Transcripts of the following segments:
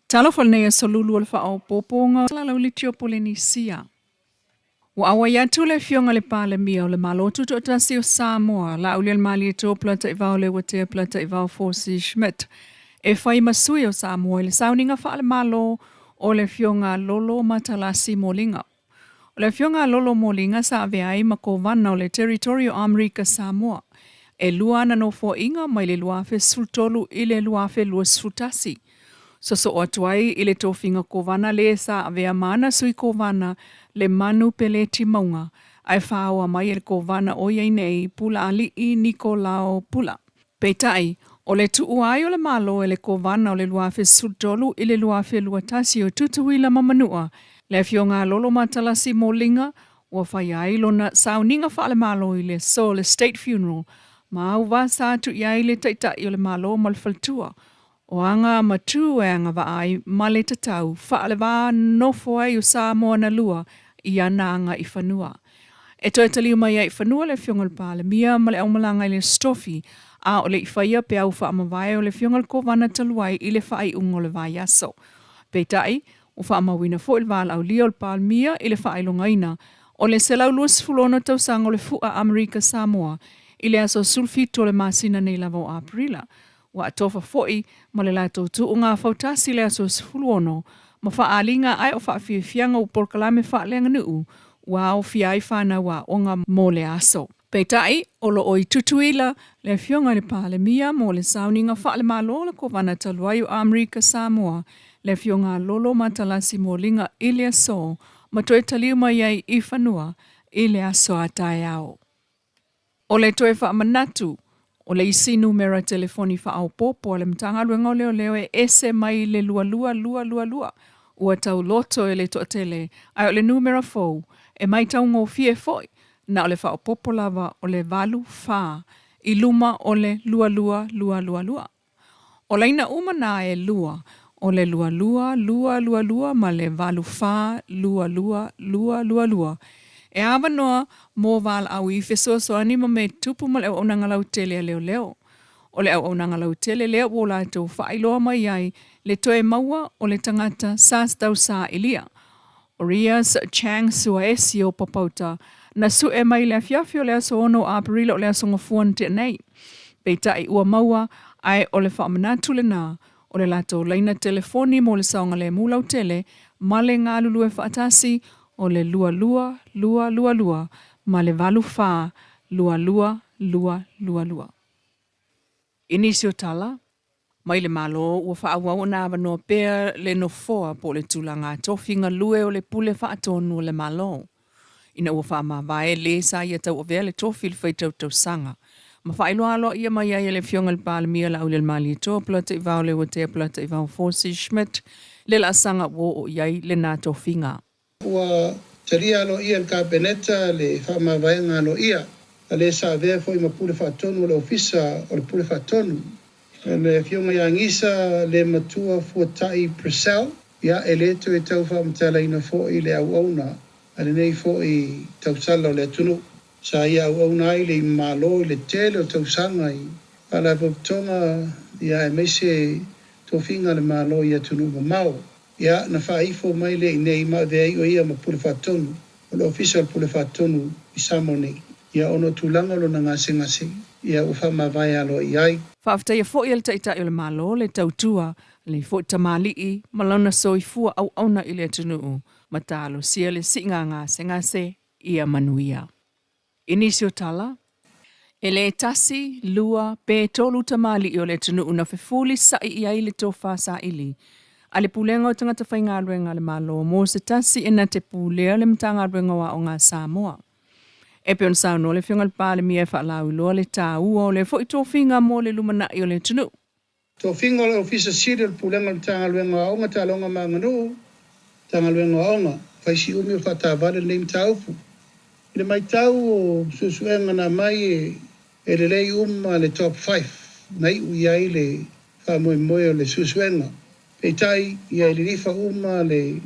Talofa lenei aso lulu o le faaopoopoga o Lauliti o Polenisia. Ua auai atu le Afioga i le Palemia o le Malo Tutoatasi o Samoa, Laaulialemalietoa Polataivao Leuatea Polataivao Fosi Schmidt, e fai ma sui o Samoa i le sauniga faale-Malo o le Afioga Lolo Matalasi Moliga. O le Afioga Lolo Moliga sa avea ai ma Kovana o le Territory o Amerika Samoa. E lua ana nofoaiga mai le 2013 i le 2021. Sosoo atu ai i le tofiga Kovana le sa avea ma ana Sui Kovana Lemanu Peleti Mauga, ae faaoa mai e le Kovana o i ai nei Pulaalii Nikolao Pula. Peitai, o le tuua ai o le Malo e le Kovana o le 2013 i le 2021 o Tutuila ma Manua, le Afioga a Lolo Matalasi Moliga, ua faia ai lona sauniga faale-Malo i le aso o le State Funeral ma auvasa atu i ai le Taitai o le Malo ma le Faletua o aga ma tu e agavaa ai ma le tatau faale-va nofo ai o Samoa na lua i ana aga i fanua. E toe taliu mai ai i fanua le Afioga i le Palemia ma le aumalaga i le Aso Tofi, a o le i faia peau faamavae o le Afioga i le Kovana talu ai i le faaiuga o le vaiaso. Peitai, ua faamauina foi le valaaulia o le Palemia i le faailogaina o le 126 tausaga o le Fu'a Amerika Samoa i le aso 17 o le masina nei lava o Aperila. Ua atofa foi ma le latou tuuga fautasi i le aso 16 ma faaaliga ae o faafiafiaga ua polokalame faaleaganuu ua aofia ai fanau aoga mo le aso. Peitai, o lo o i Tutuila le Afioga i le Palemia mo le sauniga faale-Malo o le Kovana talu ai o Amerika Samoa, le Afioga a Lolo Matalasi Moliga i le aso ma toe taliu mai ai i fanua i le aso a taeao. O le toe faamanatu, o le isi numera telefoni faaopoopo a le Matagaluega o Leoleo e ese mai le 22222 ua tauloto e le toatele, ae o le numera fou e maitaugofie foi, na o le faaopoopo lava o le 8 4 i luma o le 22222. O laina uma na e lua, o le 22222 ma le 8422222, e avanoa mo valaau i fesoasoani ma mea tupu ma le auaunaga lautele a leoleo. O le auaunaga lautele lea ua latou faailoa mai ai le toe maua o le tagata sa tausailia, o Riaz Chang Suaesi o Papauta, na sue mai le afiafi o le aso 6 o Aperila o le aso Gafua na tea nei. Peitai ua maua, ae o le faamanatu lena o le latou laina telefoni mo le saogalemu lautele ma le galulue faatasi o le 22222 ma le 8422222. I nisi o tala, mai le Malo ua faaauau ona avanoa pea le nofoa po o le tulaga tofi galue o le Pule Faatonu o le Malo, ina ua faamavae le sa ia tauavea le tofi i le faitau tausaga, ma faailoa aloaia mai ai e le Afioga i le Palemia Laaulialemalietoa Polataivao Leuatea Polataivao Fosi Schmidt le laasaga ua oo i ai lena tofiga. Ua talia aloaia e le Kapeneta le faamavaega aloaia a le sa avea foi ma Pule Faatonu o le Ofisa o le Pule Faatonu, le Afioga ia Gisa Lematua Fuatai Purcell. Ia, e le toe tau faamatalaina foi le auauna a lenei foi tausala o le atunuu. Sa ia auauna ai le Malo i le tele o tausaga i faalapotopotoga, ia, aemaise tofiga a le Malo i atunuu mamao. Ia, na faaifo mai lea i inei ma avea ai o ia ma Pule Faatonu o le Ofisa o le Pule Faatonu i Samoa nei. Ia, ona o tulaga o lona gasegase, ia, ua faamavae aloaia ai. Faafetaia foi e le Taitai o le Malo le tautua a lenei foi tamalii ma lona soifua auauna i le atunuu ma talosia le siiga gasegase ia manuia. I nisi o tala, e le tasi, lua, pe tolu tamalii o le atunuu na fefulisa'i i ai le tofa saili a le Pulega o Tagata Faigaluega a le Malo mo se tasi e na te pulea le Matagaluega o Aoga a Samoa. E pei ona saunoa le Afioga i le Palemia e faalauiloa le taua o lea foi tofiga mo le lumanai o le atunuu. Tofiga o le Ofisa Sili o le Pulega o le Matagaluega o Aoga, Taaloga ma Aganuu, Matagaluega o Aoga, fai si umi o faataavale lenei mataupu. I le matau o suesuega na aumai e lelei uma le top five na iu i ai le faamoemoe o le suesuega. Peitai, ia e lilifa uma le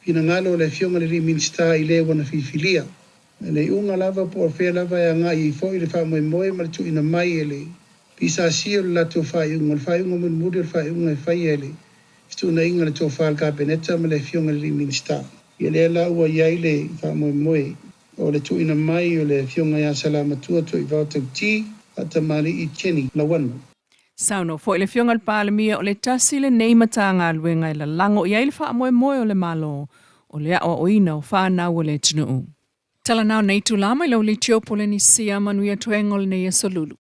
finagalo o le Afioga i le alii Minisita i le ua na filifilia. Le iuga lava po o fea lava e agai ai foi le faamoemoe ma le tuuina mai e le PSC o le latou faaiuga, o le faaiuga mulimuli o le faaiuga e faia e le Fetuunaiga o le tofa a le Kapeneta ma le Afioga i le alii Minisita. Ia lea la ua i ai le faamoemoe o le tuuina mai o le Afioga ia Salamatua Toivao Tauti faatamalii Jenny Lauano. Saunoa foi le Afioga i le Palemia o le tasi lenei Matagaluega e lalago i ai le faamoemoe o le Malo o le aoaoina o fanau a le atunuu. Tala nao nei itula mai lau litio Polenisia manuia toega o lenei aso lulu.